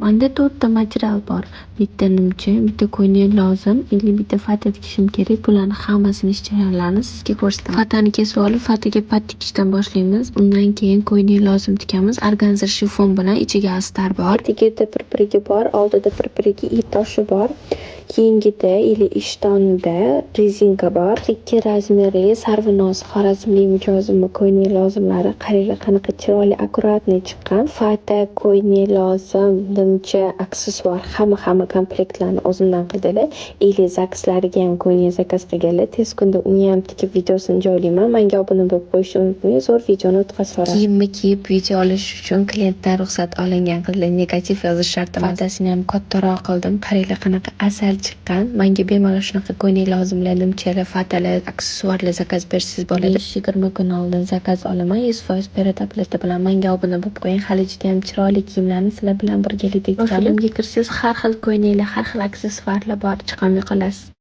Manda to'rtta material bor. Bitta nimcha, bitta ko'ylak lozim или bitta fata tikishim kerak. Bularni hammasini ish jarayonlarini sizga ko'rsataman. Fatani kesib olib, fataga pat tikishdan boshlaymiz. Undan keyin ko'ylak lozim tikamiz. Organza shifon bilan, ichiga astar bor. Tagida pirpirigi bor, oldida pirpirigi и toshi bor. Yengida или ishtonida rezinka bor. Ikki razmerli Sarvinoz xorazmlik mijozimni ko'ylak lozimlari, qaranglar, qanaqa chiroyli, аккуратный chiqqan. Fata, ko'ylak lozim, nimcha, aksessuar, hamma hamma komplektlarni o'zimdan qildilar. Или заказ lariga ham ko'ylak zakaz qilganlar. Tez kunda uniyam tikib, videosini joylayman. Manga obuna bo'lib qo'yishni unutmang. Zo'r videoni o'tkazib yuboradi. Kiyimni kiyib video olish uchun klientdan ruxsat olingan qildilar. Negativ yozish shart emas. Fatasini ham kattaroq qildim. Qaranglar, qanaqa asal chiqqan. Manga bemalol shunaqa ko'ylak lozimlar, nimchalar, fatalar, aksessuarlar zakaz bersangiz bo'ladi. 5-20 kun oldin zakaz olaman 100% предоплата bilan. Manga obuna bo'lib qo'ying. Hali judayam chiroyli kiyimlarni sizlar bilan birgalikda tikamiz. Profilimga kirsangiz, har xil ko'ylaklar, har xil aksessuarlar bor. Chiqolmay qolasiz.